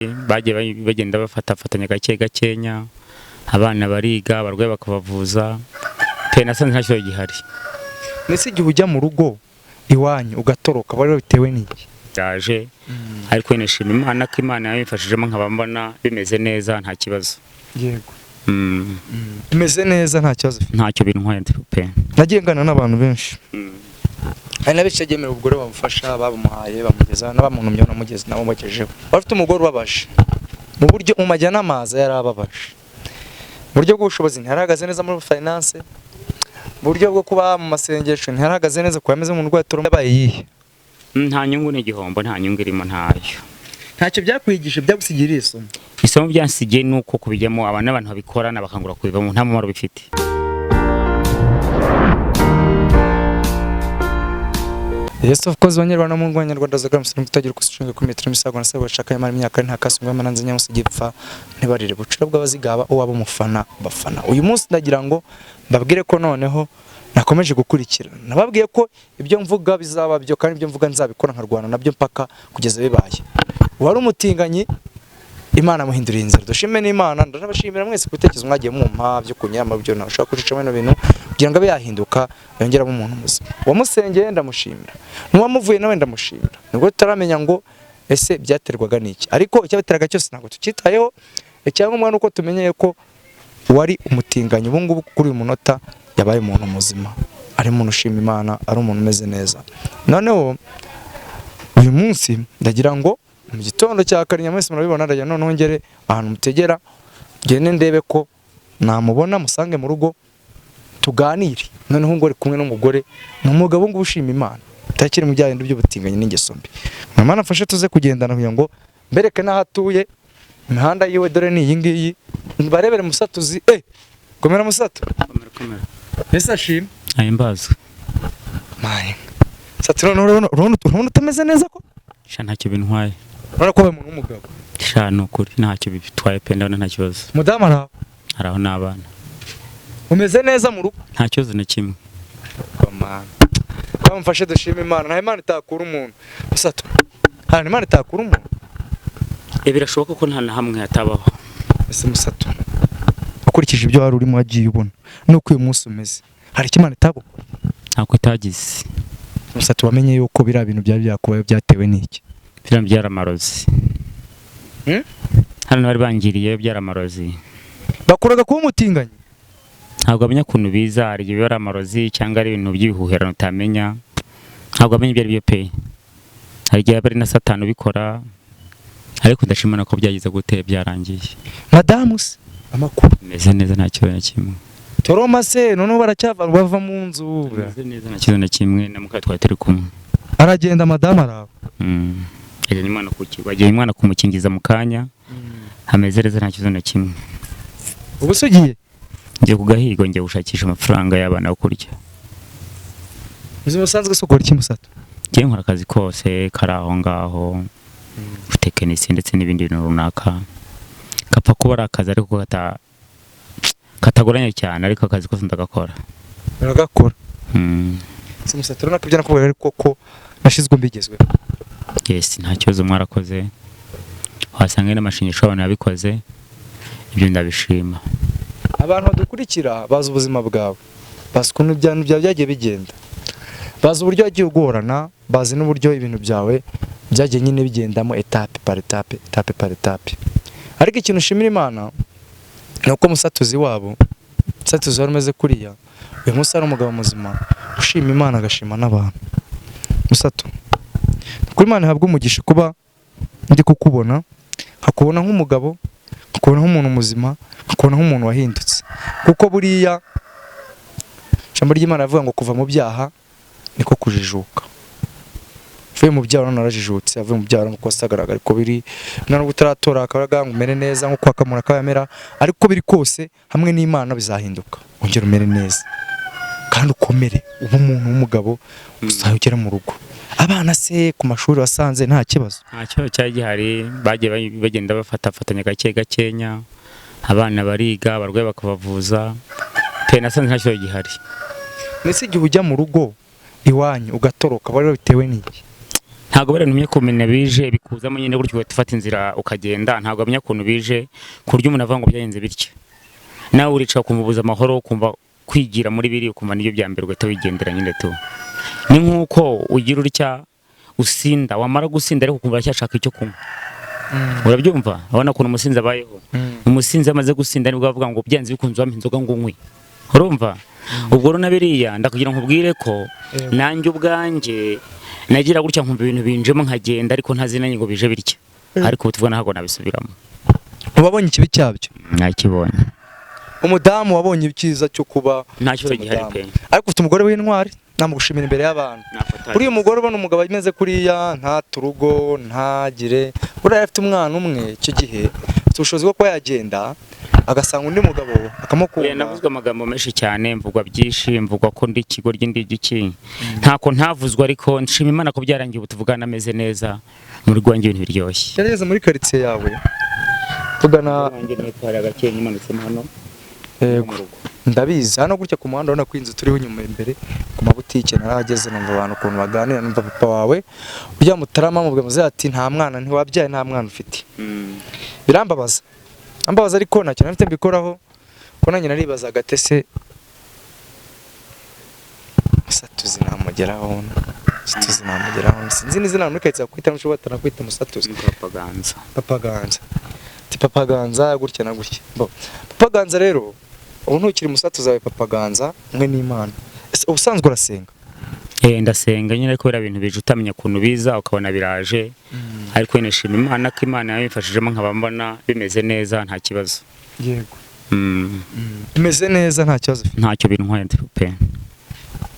Bagiye bagenda bafatafatanya gake gakenya, abana bariga, abarwayi bakabavuza pe, nasanze nta kibazo gihari. Mbese igihe ujya mu rugo iwanyu ugatoroka wari bitewe n'iki? Yaje ariko nishima Imana ko Imana yabimfashijemo nkaba mbona bimeze neza, nta kibazo. Yego. Bimeze neza, nta kibazo ufite? Ntacyo bintwaye pe. Nagiye ngana n'abantu benshi, hari na benshi yagemerewe umugore bamufasha, bamuhaye bamugeza n'abamuntumyeho namugeze nabo bagejeho. Bafite umugore ubabaje mu buryo mu majya n'amaza, yarababaje mu buryo bw'ubushobozi, ntiyarahagaze neza muri finance, mu buryo bwo kuba mu masengesho ntiyarahagaze neza, kuba ameze nk'umuntu urwaye trauma. Yabaye iyihe? Nta nyungu, n'igihombo, nta nyungu irimo, ntayo. Ntacyo byakwigisha, byagusigiye isomo? Isomo byansigiye ni uko kubijyamo abantu n'abantu babikorana bakangura kubivamo, nta mumaro bifite. Yes, of course, banyarwanda mu Rwanda zaga musoro kutagira kushinga ku metero misago na sabo bashaka imana imyaka nta kasungwa mananze nyamusi gipfa ntibarire bucura bw'abazigaba uwabo mufana bafana. Uyu munsi ndagira ngo mbabwire ko noneho nakomeje gukurikira, nababwiye ko ibyo mvuga bizaba byo, kandi ibyo mvuga nzabikora nkarwana nabyo mpaka kugeza bibaye. Wari umutinganyi, Imana muhinduriye inzira, dushime n'Imana. Ndanabashimira mwese ku bitekerezo mwagiye mumpa byo kunyama byo nashaka kucicamo bino bintu kugira ngo abe yahinduka yongeramo umuntu muzima. Uwamusengeye ndamushimira, n'uwamuvuye nawe ndamushimira. Nubwo tutaramenya ngo ese byaterwaga n'iki, ariko icyabateraga cyose ntabwo tukitayeho. Icyangombwa ni uko tumenyeye ko wari umutinganyi ubu ngubu kuri uyu munota yabaye umuntu muzima, ari umuntu ushima Imana, ari umuntu umeze neza. Noneho uyu munsi ndagira ngo mu gitondo cya kare, mwese murabibona, ndagira noneho ngere ahantu mutegera, ngende ndebe ko namubona, musange mu rugo tuganire. Noneho ngo ari kumwe n'umugore, ni umugabo ngo ushima Imana utakiri mu bya bindi by'ubutinganyi n'ingeso mbi. Mama nafashe tuze kugendana kugira ngo mbereke n'aho atuye, imihanda yiwe dore ni iyi ngiyi, barebere Musatuzi. Komera Musatu. Komera. Ese ashima? Ahimbazwe. Maye Satu, noneho urabona utameze neza ko? Sha ntacyo bintwaye. Urabona ko wabaye umuntu w'umugabo. Sha ni ukuri ntacyo bitwaye pe, ndabona nta kibazo. Mudamu araho? Haraho n'abana. Umeze neza mu rugo? Nta kibazo na kimwe. Bamufashe dushima Imana, nta Imana itakura umuntu. Musatu, nta Imana itakura umuntu. Birashoboka ko nta na hamwe hatabaho. Ese Musatu, ukurikije ibyo wari urimo wagiye ubona nuko uyu munsi umeze, hari icyo Imana itagukora? Ntabwo itagize. Musatu, wamenye yuko biriya bintu byari byakubayeho byatewe n'iki? Biriya byaramarozi. Hano bari bangiriye byaramarozi. Bakuraga kuba umutinganyi? Ntabwo bamenya ukuntu biza, hari igihe biba ari amarozi cyangwa ari ibintu by'ibihuherano utamenya, ntabwo bamenya ibyo ari byo pe. Hari igihe aba ari na Satani ubikora, ariko ndashimana ko byagize gute byarangiye. Madamu se amakuru? Meze neza, nta kibazo na kimwe. Toroma se noneho baracyava bava mu nzu? Meze neza, nta kibazo na kimwe, na muka twari turi kumwe. Aragenda madamu araho? Ajyanye umwana ku kigo, ajyanye umwana kumukingiza mu kanya, ameze neza, nta kibazo na kimwe. Ubu se ugiye? Ngiye ku gahigo, ngiye gushakisha amafaranga y'abana yo kurya. Ubuzima busanzwe se ukora iki Musatu? Ngiye nkora akazi kose kari aho ngaho, ubutekinisiye ndetse n'ibindi bintu runaka, kapfa kuba ari akazi ariko katagoranye cyane, ariko akazi kose ndagakora. Uragakora? Se Musatu, urabona ko ibyo nakubwiye ariko ko nashyizwe mbigezweho? Yes, nta kibazo, mwarakoze, wasanga n'amashinyisho abantu yabikoze, ibyo ndabishima. Abantu badukurikira bazi ubuzima bwawe, bazi ukuntu ibintu byawe byagiye bigenda, bazi uburyo wagiye ugorana, bazi n'uburyo ibintu byawe byagiye nyine bigendamo etape par etape, etape par etape. Ariko ikintu ushimira Imana ni uko Musatuzi wabo, Musatuzi wari umeze kuriya, uyu munsi ari umugabo muzima ushima Imana agashima n'abantu. Musatu, kuri Imana ihabwe umugisha kuba ndi kukubona, nkakubona nk'umugabo, nkakubona nk'umuntu muzima, nkakubona nk'umuntu wahindutse. Kuko buriya ijambo ry'Imana rivuga ngo kuva mu byaha niko kujijuka. Avuye mu byaha none arajijutse, avuye mu byaha nuko asagaragara ariko biri nubwo utaratora akabaga ngo umere neza nkuko akamura kayamera, ariko biri kose hamwe n'Imana bizahinduka, ongera umere neza kandi ukomere, ube umuntu w'umugabo uzagera mu rugo. Abana se ku mashuri wasanze nta kibazo? Nta kibazo cyari gihari, bagiye bagenda bafatafatanya gake gakenya, abana bariga, abarwayi bakabavuza pe, nasanze nta kibazo gihari. Mbese igihe ujya mu rugo iwanyu ugatoroka wari bitewe n'iki? Ntabwo bari ntumye kumenya bije bikuzamo nyine gutyo, ugahita ufata inzira ukagenda. Ntabwo wamenya ukuntu bije, ku buryo umuntu avuga ngo byagenze bityo. Nawe uricara ukumva ubuze amahoro, ukumva kwigira muri biri, ukumva nibyo bya mbere, ugahita wigendera nyine tu. Ni nk'uko ugira utya usinda, wamara gusinda ariko ukumva aracyashaka icyo kunywa. Urabyumva? Urabona ukuntu umusinzi abayeho. Umusinzi amaze gusinda nibwo avuga ngo byanze bikunze wampa inzoga ngo unywe. Urumva? Ubwo rero na biriya ndakugira nkubwire ko nanjye ubwanjye nagira gutya nkumva ibintu binjemo nkagenda, ariko ntazi nanjye ngo bije bitya. Ariko ubu tuvuga ntabwo nabisubiramo. Wabonye ikibi cyabyo? Nakibonye. Umudamu wabonye icyiza cyo kuba Nta kibazo gihari umudamu. pe. Ariko ufite umugore w'intwari, namugushimira imbere y'abantu. Nafata. Uriya mugore, ubona umugabo ameze kuriya, ntate urugo, ntagire, buriya afite umwana umwe icyo gihe, afite ubushobozi bwo kuba yagenda agasanga undi mugabo Oya, akamukunda. Navuzwe amagambo menshi cyane, mvugwa byinshi, mvugwa ko ndi ikigoryi, ndi igiki, ntako ntavuzwe, ariko nshima Imana ko byarangiye, ubu tuvugana ameze neza, mu rugo iwanjye ibintu biryoshye. Yarageze muri karitsiye yawe tugana. Iwanjye ni hari agakeye imanutsemo hano. Yego, ndabizi. Hano gutya ku muhanda, urabona ko inzu turiho inyuma, imbere ku mabutike narahageze, numva abantu ukuntu baganira, numva papa wawe ujya Mutarama mubwira muzehe ati nta mwana, ntiwabyaye, nta mwana ufite. Birambabaza, ambabaza, ariko nta kintu mfite mbikoraho, ko nanjye naribazaga ate se Musatuzi namugeraho, Musatuzi namugeraho, sinzi n'izina muri karitsiye bakwita, n'ushobora batanakwita Musatuzi. Papa Ganza. Papa Ganza, ati Papa Ganza gutya na gutya. Bo Papa Ganza rero, ubu ntukiri Musatuzi wawe, Papa Ganza mwe n'Imana. Ese ubusanzwe urasenga? Eh, ndasenga nyine, ariko biriya bintu bije utamenya ukuntu biza, ukabona biraje. Ariko nyine nshima Imana ko Imana yabimfashijemo, nkaba mbona bimeze neza, nta kibazo. Bimeze neza, nta kibazo ufite? Ntacyo bintwaye pe.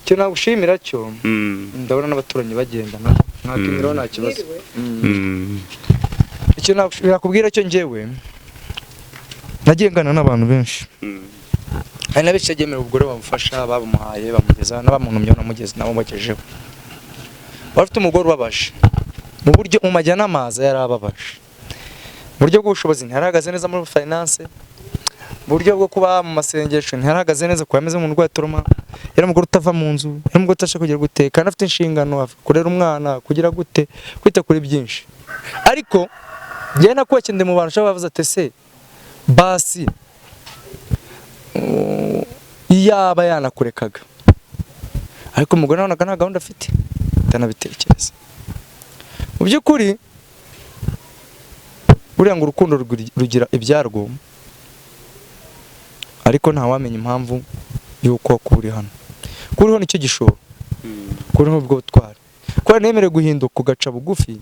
Icyo nagushimira cyo, ndabona n'abaturanyi bagendana, mwakemeraho, nta kibazo. Icyo nakubwira cyo, njyewe nagiye ngana n'abantu benshi, hari na benshi yagiye umugore bamufasha, bamuhaye, bamugeza n'abamuntumyeho, namugeze nabo bagejeho. Wari ufite umugore ubabaje mu buryo mu majya n'amaza, yari ababaje mu buryo bw'ubushobozi, ntiyarahagaze neza muri finance, mu buryo bwo kuba mu masengesho ntiyarahagaze neza, kuko yameze nk'umuntu urwaye trauma. Yari umugore utava mu nzu, yari umugore utabasha kugira gute, kandi afite inshingano, kurera umwana, kugira gute, kwita kuri byinshi. Ariko njyewe nakubakiye ndi mu bantu ushobora bavuze ati ese basi iyaba yanakurekaga. Ariko umugore nabonaga nta gahunda afite, atanabitekereza mu by'ukuri. Buriya ngo urukundo rugira ibyarwo, ariko ntawamenya impamvu y'uko kuba uri hano, kuba uriho nicyo gishoro, kuba uriho ubwo butwari, kuba nemerewe guhinduka ugaca bugufi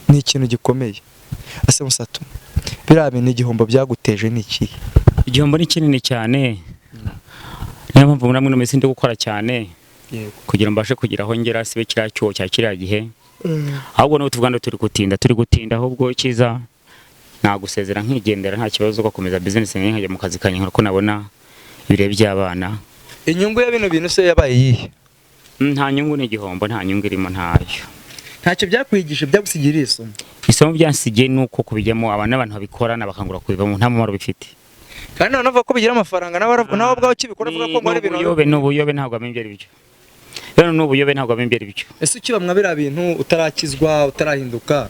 ni ikintu gikomeye. Ese Musatu, biriya bintu igihombo byaguteje ni ikihe? Igihombo ni kinini cyane, niyo mpamvu muri amwe minsi ndi gukora cyane kugira ngo mbashe kugira aho ngera, sibe kiriya cyuho cya kiriya gihe. Ahubwo n'ubu tuvuga ngo turi gutinda, turi gutinda. Ahubwo icyiza nagusezera nkigendera, nta kibazo, ugakomeza business yanjye, nkajya mu kazi kanjye nkora ko nabona ibirebe by'abana. Inyungu ya bino bintu se yabaye iyihe? Nta nyungu, ni igihombo, nta nyungu irimo, ntayo. Ntacyo byakwigisha, byagusigira isomo? Isomo byansigiye ni uko kubijyamo abantu n'abantu babikorana bakangura kubivamo, nta mumaro bifite. Kandi noneho avuga ko bigira amafaranga, nawe nawe ubwawe ukibikora avuga ko ngo ari ibintu. Ubuyobe, ni ubuyobe, ntabwo amenya ibyo ari byo. Rero ni ubuyobe, ntabwo amenya ibyo ari byo. Ese ukiba mwa biriya bintu, utarakizwa, utarahinduka,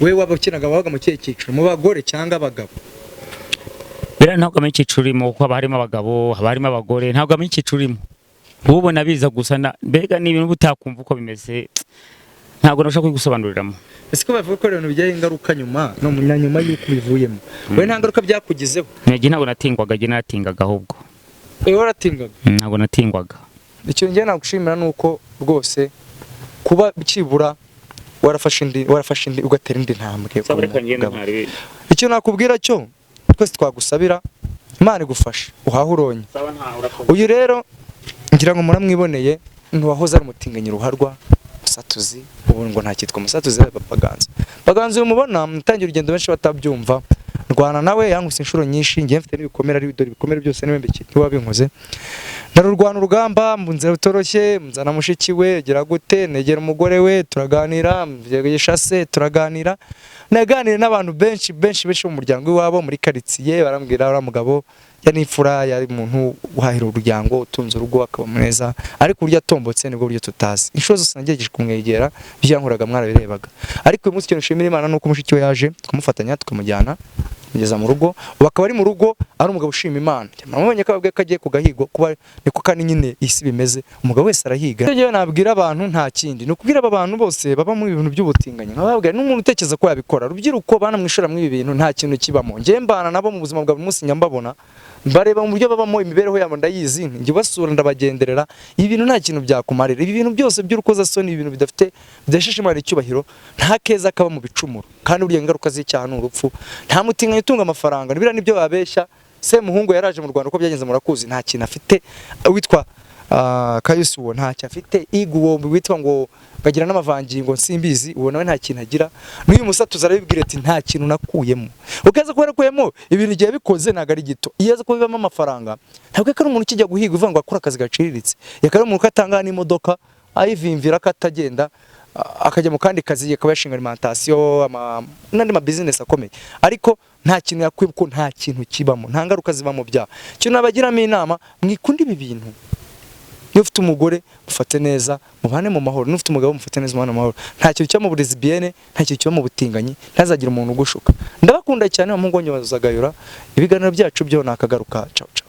wowe waba ukinaga, wabaga mu kihe cyiciro, mu bagore cyangwa abagabo? Rero ntabwo amenya icyiciro urimo, kuko haba harimo abagabo, haba harimo abagore, ntabwo amenya icyiciro urimo. Uba ubona biza gusa mbega ni ibintu uba utakumva uko bimeze, ntabwo nabasha kubigusobanuriramo. Ese ko bavuga ko ibintu bigiraho ingaruka nyuma no na nyuma y'uko ubivuyemo, wowe nta ngaruka byakugizeho? Njye ntabwo natingwaga, njye naratingaga ahubwo. Wowe waratingaga? Ntabwo natingwaga. Ikintu njye nagushimira ni uko rwose kuba byibura warafashe indi ugatera indi ntambwe. Umugabo. Icyo nakubwira cyo, twese twagusabira Imana igufashe uhahe uronye. Uyu rero ngira ngo muramwiboneye, ntiwahoze ari umutinganyi ruharwa Musatuzi, ubu ngo ntakitwa Musatuzi, yabaye Papa Ganza. Paganza uyu mubona mutangira urugendo, benshi batabyumva, ndwana nawe, yankubise inshuro nyinshi, ngiye mfite n'ibikomere, ari dore ibikomere byose niwe mbiki ntiwabinkoze. Ndarurwana urugamba mu nzira bitoroshye, nzana mushiki we, gira gute, negera umugore we turaganira, mbyegesha se turaganira, naganira n'abantu benshi benshi benshi mu muryango iwabo muri quartier, barambwira uriya mugabo yari imfura, yari umuntu uhahira umuryango, utunze urugo, akaba mwiza, ariko uburyo atombotse nibwo buryo tutazi. Inshuro zose nagerageje kumwegera, ibyo mwarabirebaga. Ariko uyu munsi ikintu nshimira Imana ni uko mushiki we yaje, tukamufatanya, tukamujyana kugeza mu rugo. Ubu akaba ari mu rugo, ari umugabo ushima Imana. Namubonye ko ababwiye ko agiye ku gahigo, kuba niko kandi nyine isi bimeze, umugabo wese arahiga. Icyo njyewe nabwira abantu nta kindi, ni ukubwira aba bantu bose baba mu bintu by'ubutinganyi, nkababwira n'umuntu utekereza ko yabikora, rubyiruko bana mwishora muri ibi bintu, nta kintu kibamo. Njyewe mbana nabo mu buzima bwa buri munsi, njya mbabona, mbareba mu buryo babamo, imibereho yabo ndayizi, njya basura, ndabagenderera. Ibi bintu nta kintu byakumarira, ibi bintu byose by'urukozasoni, ibintu bidafite, bidahesha Imana icyubahiro, nta keza kaba mu bicumuro. Kandi burya ingaruka z'icyaha ni urupfu. Nta mutinganyi utunga amafaranga, biriya nibyo babeshya. Semuhungu yaraje mu Rwanda, uko byagenze murakuzi, nta kintu afite. Witwa Kayusi uwo ntacyo afite. Igu uwo witwa ngo bagira n'amavangingo nsimbizi, uwo nawe nta kintu agira. N'uyu musatuzi arabibwira ati nta kintu nakuyemo. Ukaza kuba yarakuyemo ibintu igihe bikoze ntabwo ari gito. Iyo aza kuba bibamo amafaranga, ntabwo ari umuntu ukijya guhiga uvuga ngo akora akazi gaciriritse, yakaba ari umuntu atanga n'imodoka ayivimvira ko atagenda akajya mu kandi kazi, akaba yashinga alimentation n'andi ma business akomeye. Ariko nta kintu yakwiye, kuko nta kintu kibamo, nta ngaruka ziba mu byaha. Ikintu nabagiramo inama, mwikunde ibi bintu. Niba ufite umugore mufate neza, mubane mu mahoro. Niba ufite umugabo mufate neza, mubane mu mahoro. Nta kintu kiba mu burezi nta kintu kiba mu butinganyi, ntazagire umuntu ugushuka. Ndabakunda cyane, umuhungu wanyu wazagayura. Ibiganiro byacu byo nakagaruka. Ciao ciao.